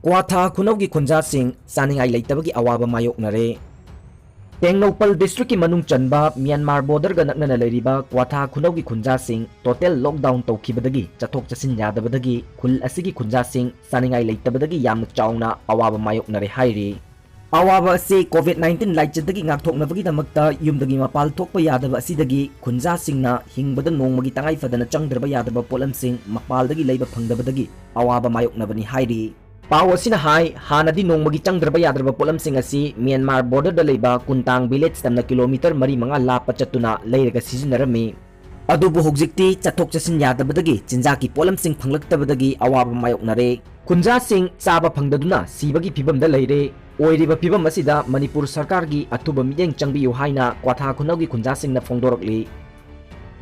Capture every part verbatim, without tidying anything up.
ꯀ꯭ꯋꯥꯊꯥ ꯈꯨꯅꯧꯒꯤ ꯈꯨꯟꯖꯥꯁꯤꯡ ꯆꯥꯅꯤꯡꯉꯥꯏ ꯂꯩꯇꯕꯒꯤ ꯑꯋꯥꯕ ꯃꯥꯌꯣꯛꯅꯔꯦ꯫ ꯇꯦꯡꯅꯧꯄꯜ districtꯀꯤ ꯃꯅꯨꯡ ꯆꯟꯕ ꯃ꯭ꯌꯥꯟꯃꯥꯔ borderꯒ ꯅꯛꯅꯅ ꯂꯩꯔꯤꯕ ꯀ꯭ꯋꯥꯊꯥ ꯈꯨꯅꯧꯒꯤ ꯈꯨꯟꯖꯥꯁꯤꯡ total lockdown ꯇꯧꯈꯤꯕꯗꯒꯤ ꯆꯠꯊꯣꯛ ꯆꯠꯁꯤꯟ ꯌꯥꯗꯕꯗꯒꯤ ꯈꯨꯜ ꯑꯁꯤꯒꯤ ꯈꯨꯟꯖꯥꯁꯤꯡ ꯆꯥꯅꯤꯡꯉꯥꯏ ꯂꯩꯇꯕꯗꯒꯤ ꯌꯥꯝꯅ ꯆꯥꯎꯅ ꯑꯋꯥꯕ ꯃꯥꯌꯣꯛꯅꯔꯦ ꯍꯥꯏꯔꯤ꯫ ꯑꯋꯥꯕ ꯑꯁꯤ COVID nineteen ꯂꯥꯏꯆꯠꯇꯒꯤ ꯉꯥꯛꯊꯣꯛꯅꯕꯒꯤꯗꯃꯛꯇ ꯌꯨꯝꯗꯒꯤ ꯃꯄꯥꯜ ꯊꯣꯛꯄ ꯌꯥꯗꯕ ꯑꯁꯤꯗꯒꯤ ꯈꯨꯟꯖꯥꯁꯤꯡꯅ ꯍꯤꯡꯕꯗ ꯅꯣꯡꯃꯒꯤ ꯇꯉꯥꯏ ꯐꯗꯅ ꯆꯪꯗ꯭ꯔꯕ ꯌꯥꯗꯕ ꯄꯣꯠꯂꯝꯁꯤꯡ ꯃꯄꯥꯜꯗꯒꯤ ꯂꯩꯕ ꯐꯪꯗꯕꯗꯒꯤ ꯑꯋꯥꯕ ꯃꯥꯌꯣꯛꯅꯕꯅꯤ ꯍꯥꯏꯔꯤ꯫ ꯄꯥꯎ ꯑꯁꯤꯅ ꯍꯥꯏ, ꯍꯥꯟꯅꯗꯤ ꯅꯣꯡꯃꯒꯤ ꯆꯪꯗ꯭ꯔꯕ ꯌꯥꯗ꯭ꯔꯕ ꯄꯣꯠꯂꯝꯁꯤꯡ ꯑꯁꯤ ꯃ꯭ꯌꯥꯟꯃꯥꯔ borderꯗ ꯂꯩꯕ ꯀꯨꯟꯇꯥꯡ village ꯇꯝꯅ kilometre ꯃꯔꯤ ꯃꯉꯥ ꯂꯥꯞꯄ ꯆꯠꯇꯨꯅ ꯂꯩꯔꯒ ꯁꯤꯖꯤꯟꯅꯔꯝꯃꯤ꯫ ꯑꯗꯨꯕꯨ ꯍꯧꯖꯤꯛꯇꯤ ꯆꯠꯊꯣꯛ ꯆꯠꯁꯤꯟ ꯌꯥꯗꯕꯗꯒꯤ ꯆꯤꯟꯖꯥꯛꯀꯤ ꯄꯣꯠꯂꯝꯁꯤꯡ ꯐꯪꯂꯛꯇꯕꯗꯒꯤ ꯑꯋꯥꯕ ꯃꯥꯌꯣꯛꯅꯔꯦ꯫ ꯈꯨꯟꯖꯥꯁꯤꯡ ꯆꯥꯕ ꯐꯪꯗꯗꯨꯅ ꯁꯤꯕꯒꯤ ꯐꯤꯚꯝꯗ ꯂꯩꯔꯦ꯫ ꯑꯣꯏꯔꯤꯕ ꯐꯤꯚꯝ ꯑꯁꯤꯗ ꯃꯅꯤꯄꯨꯔ ꯁꯔꯀꯥꯔꯒꯤ ꯑꯊꯨꯕ ꯃꯤꯠꯌꯦꯡ ꯆꯪꯕꯤꯌꯨ ꯍꯥꯏꯅ ꯀ꯭ꯋꯥꯊꯥ ꯈꯨꯅꯧꯒꯤ ꯈꯨꯟꯖꯥꯁꯤꯡꯅ ꯐꯣꯡꯗꯣꯔꯛꯂꯤ꯫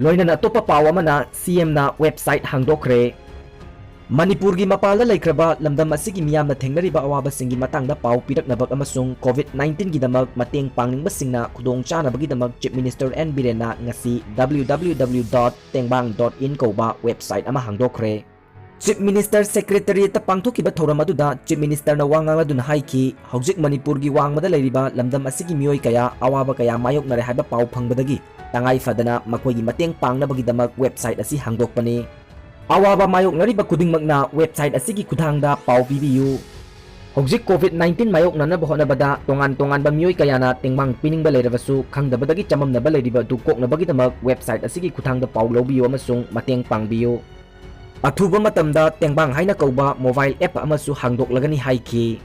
ꯂꯣꯏꯅꯅ ꯑꯇꯣꯞꯄ ꯄꯥꯎ ꯑꯃꯅ, CMꯅ website ꯍꯥꯡꯗꯣꯛꯈ꯭ꯔꯦ꯫ ꯃꯅꯤꯄꯨꯔꯒꯤ ꯃꯄꯥꯟꯗ ꯂꯩꯈ꯭ꯔꯕ ꯂꯝꯗꯝ ꯑꯁꯤꯒꯤ ꯃꯤꯌꯥꯝꯅ ꯊꯦꯡꯅꯔꯤꯕ ꯑꯋꯥꯕꯁꯤꯡꯒꯤ ꯃꯇꯥꯡꯗ ꯄꯥꯎ ꯄꯤꯔꯛꯅꯕ ꯑꯃꯁꯨꯡ COVID nineteenꯒꯤꯗꯃꯛ ꯃꯇꯦꯡ ꯄꯥꯡꯅꯤꯡꯕꯁꯤꯡꯅ ꯈꯨꯗꯣꯡꯆꯥꯅꯕꯒꯤꯗꯃꯛ Chief Minister N ꯕꯤꯔꯦꯟꯅ ꯉꯁꯤ www dot tengbang dot in ꯀꯧꯕ website ꯑꯃ ꯍꯥꯡꯗꯣꯛꯈ꯭ꯔꯦ꯫ Chief Minister Secretariatꯇ ꯄꯥꯡꯊꯣꯛꯈꯤꯕ ꯊꯧꯔꯝ ꯑꯗꯨꯗ Chief Ministerꯅ ꯋꯥ ꯉꯥꯡꯂꯗꯨꯅ ꯍꯥꯏꯈꯤ, ꯍꯧꯖꯤꯛ ꯃꯅꯤꯄꯨꯔꯒꯤ ꯋꯥꯡꯃꯗ ꯂꯩꯔꯤꯕ ꯂꯝꯗꯝ ꯑꯁꯤꯒꯤ ꯃꯤꯑꯣꯏ ꯀꯌꯥ ꯑꯋꯥꯕ ꯀꯌꯥ ꯃꯥꯌꯣꯛꯅꯔꯦ ꯍꯥꯏꯕ ꯄꯥꯎ ꯐꯪꯕꯗꯒꯤ ꯇꯉꯥꯏ ꯐꯗꯅ ꯃꯈꯣꯏꯒꯤ ꯃꯇꯦꯡ ꯄꯥꯡꯅꯕꯒꯤꯗꯃꯛ website ꯑꯁꯤ ꯍꯥꯡꯗꯣꯛꯄꯅꯤ꯫ ꯑꯋꯥꯕ ꯃꯥꯌꯣꯛꯅꯔꯤꯕ ꯈꯨꯗꯤꯡꯃꯛꯅ website ꯑꯁꯤꯒꯤ ꯈꯨꯠꯊꯥꯡꯗ ꯄꯥꯎ ꯄꯤꯕꯤꯌꯨ꯫ ꯍꯧꯖꯤꯛ COVID nineteen ꯃꯥꯌꯣꯛꯅꯅꯕ ꯍꯣꯠꯅꯕꯗ ꯇꯣꯉꯥꯟ ꯇꯣꯉꯥꯟꯕ ꯃꯤꯑꯣꯏ ꯀꯌꯥꯅ ꯇꯦꯡꯕꯥꯡ ꯄꯤꯅꯤꯡꯕ ꯂꯩꯔꯕꯁꯨ ꯈꯪꯗꯕꯗꯒꯤ ꯆꯃꯝꯅꯕ ꯂꯩꯔꯤꯕ ꯑꯗꯨ ꯀꯣꯛꯅꯕꯒꯤꯗꯃꯛ website ꯑꯁꯤꯒꯤ ꯈꯨꯠꯊꯥꯡꯗ ꯄꯥꯎ ꯂꯧꯕꯤꯌꯨ ꯑꯃꯁꯨꯡ ꯃꯇꯦꯡ ꯄꯥꯡꯕꯤꯌꯨ꯫ ꯑꯊꯨꯕ ꯃꯇꯝꯗ ꯇꯦꯡꯕꯥꯡ ꯍꯥꯏꯅ ꯀꯧꯕ mobile app ꯑꯃꯁꯨ ꯍꯥꯡꯗꯣꯛꯂꯒꯅꯤ ꯍꯥꯏꯈꯤ꯫